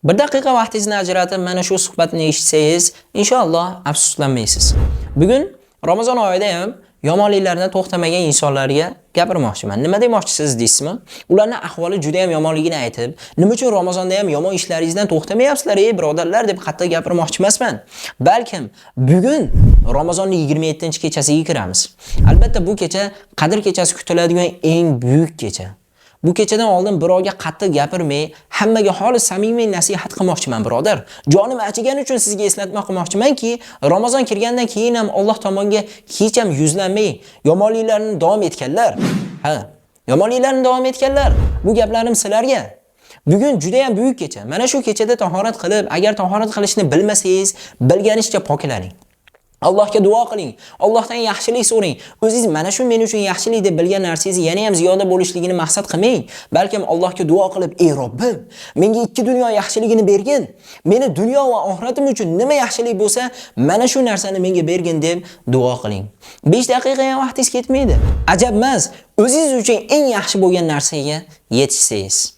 Bir daqiqa vaqtingizni ajratib mana shu suhbatni eshitsangiz, inshaalloh afsuslanmaysiz. Bugun Ramazon oyida ham yomonliklardan to'xtamagan insonlarga gapirmoqchiman. Nima demoqchisiz deysizmi? Ularning ahvoli juda ham yomonligini aytib, nima uchun Ramazonda ham yomon ishlaringizdan to'xtamayapsizlar, ey birodarlar deb qattiq gapirmoqchi emasman. Balkim bugun Ramazonning 27-kechasiga kiramiz. Albatta bu kecha Qadr kechasi kutiladigan eng buyuk kecha. Bu kechadan oldin birovga qattiq gapirmay, hammaga xolis samimiy nasihat qilmoqchiman, birodar. Jonim achigani uchun sizga eslatma qilmoqchimanki, Ramazon kirgandan keyin ham Alloh tomonga hech ham yuzlanmay, yomonliklarni davom etganlar. Ha, yomonliklarni davom etganlar. Bu gaplarim sizlarga. Bugun juda ham buyuk kecha. Mana shu kechada tahorat qilib, agar tahorat qilishni bilmasangiz, bilganicha poklaning. Allohga duo qiling. Allohdan yaxshilik so'rang. O'zingiz mana shu men uchun yaxshilik deb bilgan narsangiz yana ham ziyoda bo'lishligini maqsad qilmang. Balkim Allohga duo qilib, "Ey Robbim, menga ikki dunyo yaxshiligini bergin. Meni dunyo va oxiratim uchun nima yaxshilik bo'lsa, mana shu narsani menga bergin" deb duo qiling. 5 daqiqa ham vaqtingiz ketmaydi. Ajab emas, o'zingiz uchun eng yaxshi bo'lgan narsaga yetishsangiz.